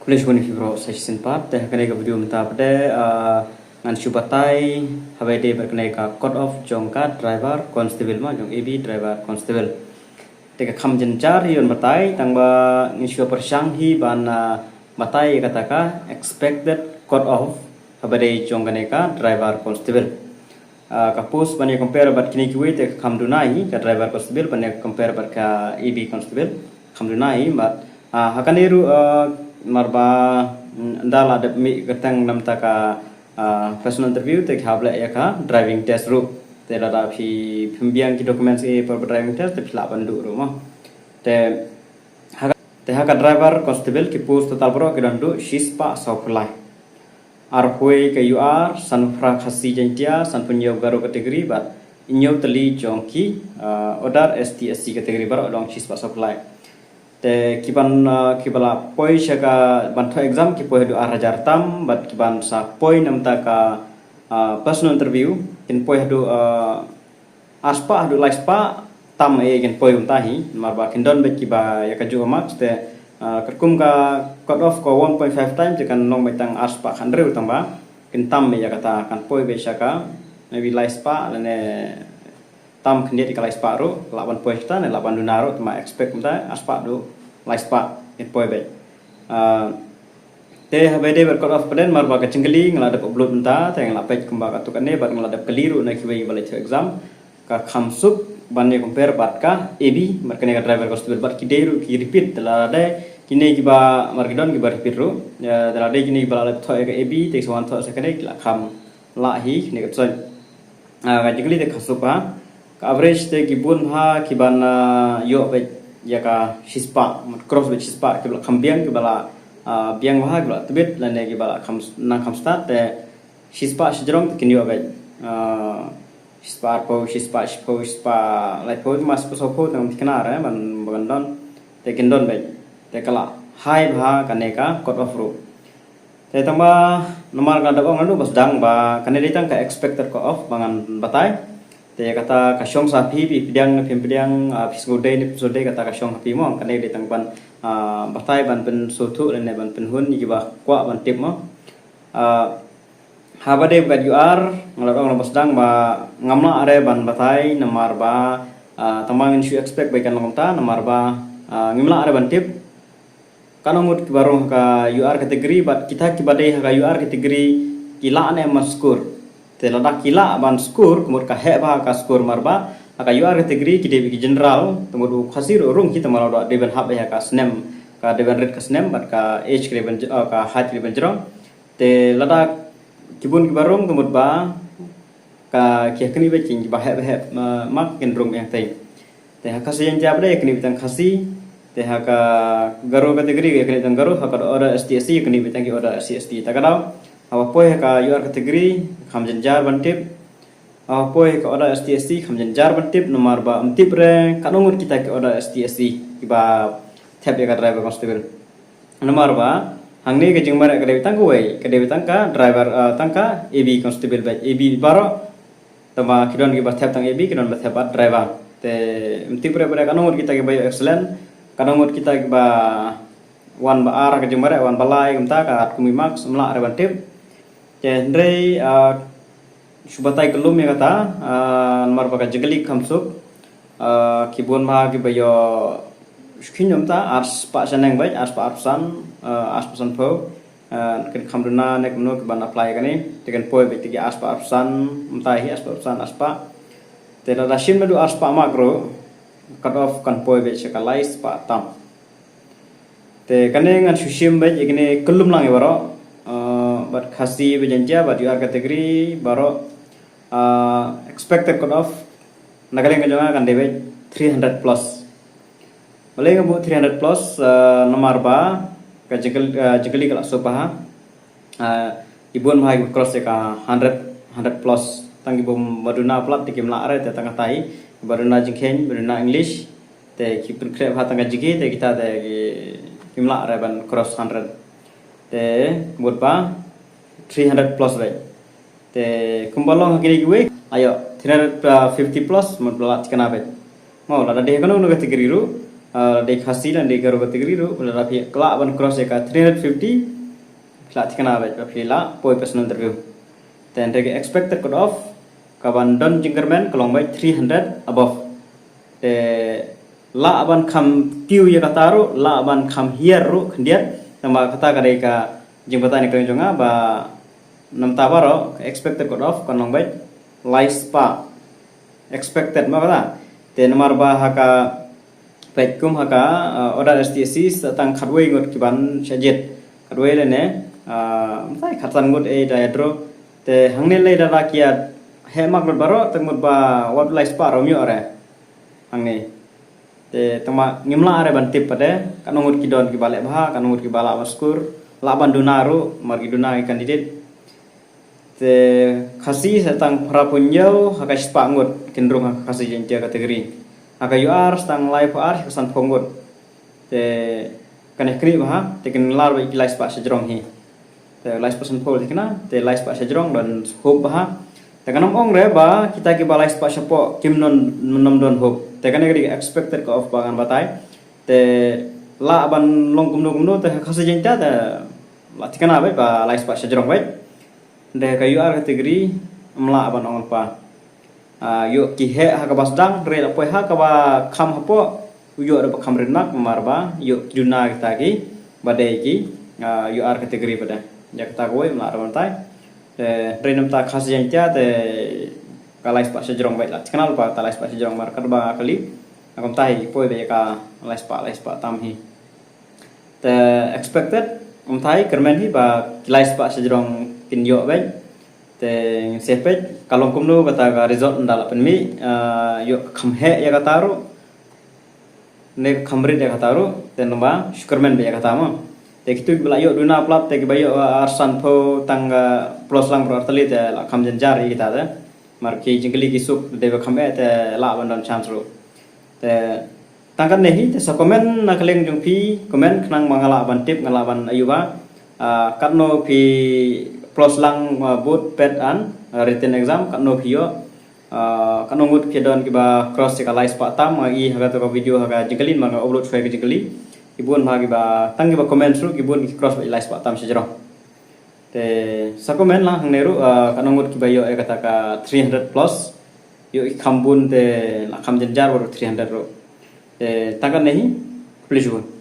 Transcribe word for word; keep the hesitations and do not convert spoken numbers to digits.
Khublei shibun ïa phi baroh sa shisien pat, te ha kane ka video mynta pat de, ah, ngan shu batai haba ïadei bad kane ka cut off jong ka driver constable mo, jong A B driver constable. Te ka kham jynjar hi ban batai, tang ba ngin shu pyrshang hi ban, ah, batai ïa kata ka expected cut off haba ïadei jong kane ka driver constable. Ah, ka post ban ïa compare bad kine kiwei te ka kham duna hi, ka driver constable ban ïa compare bad ka A B constable kham duna hi, bad, ah, ha kane ruh, ah, namar ba, mm, ynda la dep mih kyrteng na bynta ka, ah, personal interview te ki hap leh ïa ka driving test ruh. Te lada phi, phim biang ki documents ki para driving test te phi lah ban duh ruh mo. Te ha ka, te ha ka driver constable ki post total baroh ki don duh shispah sawphew lai. Arphew ka U R, sanphew phra Khasi Jaiñtia, sanphew hynñiew Garo category bad hynñiew tylli jong ki, ah, other S T S C category, baroh dang shispah sawphew lai. Te ki ban, ah, ki ba la poi sha ka ban thoh exam ki poi haduh ar hajar tam, bad ki ban sa poi na bynta ka, ah, personal interview kin poi haduh, ah, arspah haduh laispah tam, eh, kin poi kumta hi, namar ba kin don beit kiba ïa ka juh marks te, ah, katkum ka cut off ka one point five times te kan long beit tang arspah khathynriew, tang ba kin tam beit ïa kata, kan poi beit sha ka maybe laispah lane tam khyndiat ïa ka laispah ruh, lah ban poi kata ne lah ban duna ruh, te ma expect kumta arspah haduh laispah kin poi beit. Ah, Te haba ïadei bad cut off pat de, namar ba ka jingkylli nga la dep upload mynta, te nga la peit kumba katto katne bad nga la dep kylli ruh na kiwei ba la thoh exam. Ka kham suk ban ïa compare bad ka A B, bad kane ka driver constable, bad ki dei ruh ki repeat, te lada dei kine kiba, namar ki don kiba repeat ruh. Ïa, te lada dei kine kiba la dep thoh ïa ka A B te ki sa wan thoh sa kane ki la kham lah hi kine ka choice. Ah, ka jingkylli te kham suk bha. Ka average te ki bun bha ki ban, ah, ïoh beit ïa ka shispah, mut cross beit shispah, kiba la kham biang, kiba la, ah, biang bha, kiba la tbit lane kiba la kham, nang kham stad te shispah shajrong te kin ïoh beit, ah, shispah arphew, shispah shiphew, shispah laiphew, ma shispah sawphew te ngam thikna re ban, ban don, te kin don beit. Te ka la high bha kane ka cut off ruh. Te tang ba namar ka dap ong naduh ba sdang ba kane dei tang ka expected cut off ba ngan batai. Te kata ka shong sa phi, phi pdiang ne phim pdiang, ah, phi sngewdei ne phim sngewdei, kata ka shong ha phi mo, kane dei tang ban, ah, batai ban pynsngewthuh lane ban pynhun ïa kiba kwah ban tip mo. Ah, haba dei bad U R nga la ong naduh ba sdang ba ngam lah re ban batai namar ba, ah, tang ba ngin shu expect ba kan long kumta namar ba, ah, ngim lah re ban tip. Katno ngut kiba rung ha ka U R category bad kita kiba dei ha ka U R category ki lah ne em ban score. Te lada ki lah ban score, ka mut ka heh bha ka score namar ba ha ka U R category ki dei bad ki general, te mut u Khasi ruh rung hi, te namar ba dei ban hap ha ka snem, ka dei ban rit ka snem bad ka age ka dei ban j-, ah, ka height ka dei ban jrong. Te lada ki bun kiba rung, te mut ba ka ki ha kane beit ki ba heh ba heh, ah, mark kin rung ïa tei. Te ha ka Khasi Jaiñtia pat de ïa kane beit tang Khasi. Te ha ka Garo category ïa kane beit tang Garo, ha ka other S T S C ïa kane beit tang ki other S T S C. Ta ka daw haba poi ha ka U R category kham jynjar ban tip. Haba poi ha ka other S T S C kham jynjar ban tip namar ba ym tip re katno ngut kita ki other S T S C kiba thep ïa ka driver constable. Namar ba hangne ka jingmareh ka dei beit tang kawei, ka dei beit tang ka driver, ah, tang ka A B constable beit, A B baroh. Tang ba ki don kiba thep tang A B, ki don ba thep bad driver. Te ym tip re ba dei katno ngut kita kiba ïoh excellent, katno ngut kita kiba wan ba ar ka jingmareh, wan ba lai kumta, ka kum i marks ym lah re ban tip. Te hynrei, ah, shu batai kyllum ïa kata, ah, namar ba ka jingkylli kham suk, ah, ki bun bha kiba ïoh shu kheiñ ym ta, arspah shaneng beit, arspah arphew san, ah, arspah sanphew, ah, kin kham duna ne kumno kiban apply kane, te kin poi beit te ki arspah arphew san, ym ta hi arspah arphew san, arspah. Te lada shim naduh arspah mark ruh, cut off kan poi beit sha ka laispah tam. Te kane ngan shu shim beit ïa kine kyllum lang ïa baroh, ah, bad Khasi bad Jaiñtia bad U R category baroh, ah, expected cut off na ka liang ka jong nga kan dei beit three hundred plus. Balei nga buh three hundred plus, ah, namar ba ka jingkyl-, ah, jingkylli ka la suk bha. Ah, ki bun bha kiba cross ïa ka hundred, hundred plus. Tang kiba duna palat te kim lah re, te tang katai, kiba duna jingkheiñ, ba duna English, te ki pynkhreh bha tang ka G K, te kita te ki, kim lah re ban cross hundred. Te mut ba three hundred plus beit. Te kumba long ha kine kiwei, ayo, three hundred fifty plus mut ba la thikna beit. Mo, lada dei ha kano kano ka category ruh, Ah, dei Khasi lane dei Garo category ruh, lada phi lah ban cross ïa ka three hundred fifty, phi lah thikna beit ba phi lah poi personal interview. Te hynrei ka expected cut off kaban don jingkyrmen ka long beit three hundred above. Te lah ban kham kiew ïa kata ruh, lah ban kham hiar ruh khyndiat, tangba kata ka dei ka jingbatai na ka liang jong nga ba namta baroh ka expected cut off kan long beit lai spah. Expected mo kata. Te namar ba ha ka peit kum ha ka, ah, order S T S C sa tang khatwei ngut ki ban shah jied. Khatwei lane, ah, mynta khatsan ngut ei da ïa draw. Te hangne lei da la ki ïa heh mark lut baroh, te mut ba wat lai spah ruh ym ïoh re hangne. Te tangba ngim lah re ban tip pat de katno ngut ki don ki ba leh bha, katno ngut ki ba lah ban score, lah ban duna ruh, namar ki duna ki candidate. Te Khasi sa tang phra phew hynñiew ha ka shispah ngut kin rung ha ka Khasi Jaiñtia category. Ha ka U R sa tang laiphew ar ha ka sanphew ngut. Te kane kane bha, te kin lar beit ki lai spah shajrong hi. Te lai spah sanphew te kane, te lai spah shajrong don hope bha. Te kan ym ong re ba kita ki ba lai spah shapoh kim don, ym don hope. Te kane ka dei expected cut off ba ngan batai. Te lah ban long kumno kumno te ha Khasi Jaiñtia te lah thikna beit ba lai spah shajrong beit. Te ka U R category ym lah ban ong lypa. Ah, ïoh ki heh ha kaba sdang, hynrei la poi ha kaba kham hapoh, u ïoh da ba kham rit mark, namar ba ïoh ki duna kita ki ba dei ki, ah, U R category pat de. Ïa kata kawei ym lah re ban batai. Te hynrei namta Khasi Jaiñtia te ka lai spah shajrong beit, lah thikna lypa ta lai spah shajrong, namar katba kali. Nga kumta hi poi beit ïa ka lai spah, lai spah tam hi. Te expected, kumta hi kyrmen hi ba ki lai spah shajrong kin ïoh beit. Te ngin sa peit ka long kumno kata ka result ynda la pynmih, ah, ïoh ka kham heh ïa kata ruh, ne ka kham rit ïa kata ruh, te namar shu kyrmen beit ïa kata mo. Te kitu kiba la ïoh duna palat, te kiba ïoh, ah, ar sanphew tang ka plus lang baroh artylli te la kham jynjar ïa kita te. Namar ki jingkylli ki suk, dei ba kham eh te lah ban don chance ruh. Te tang katne hi, te sa comment na ka liang jong phi, comment khnang ba nga lah ban tip, nga lah ban ïohi ba, ah, katno phi plus lang, ah, bud peit an, ah, written exam, katno phi ïoh, ah, katno ngut phi don kiba cross ïa ka lai spah tam, nga i ha kato ka video ha ka jingkylli, ma nga upload shwa ka jingkylli. Ki bun ma kiba, tang kiba comment ruh, ki bun ki cross beit lai spah tam shajrong. Te sa comment lang hangne ruh, ah, katno ngut kiba ïoh ïa kata ka three hundred plus. Ïoh ki kham bun te la kham jynjar baroh three hundred ruh. Te tang katne hi, khublei shibun.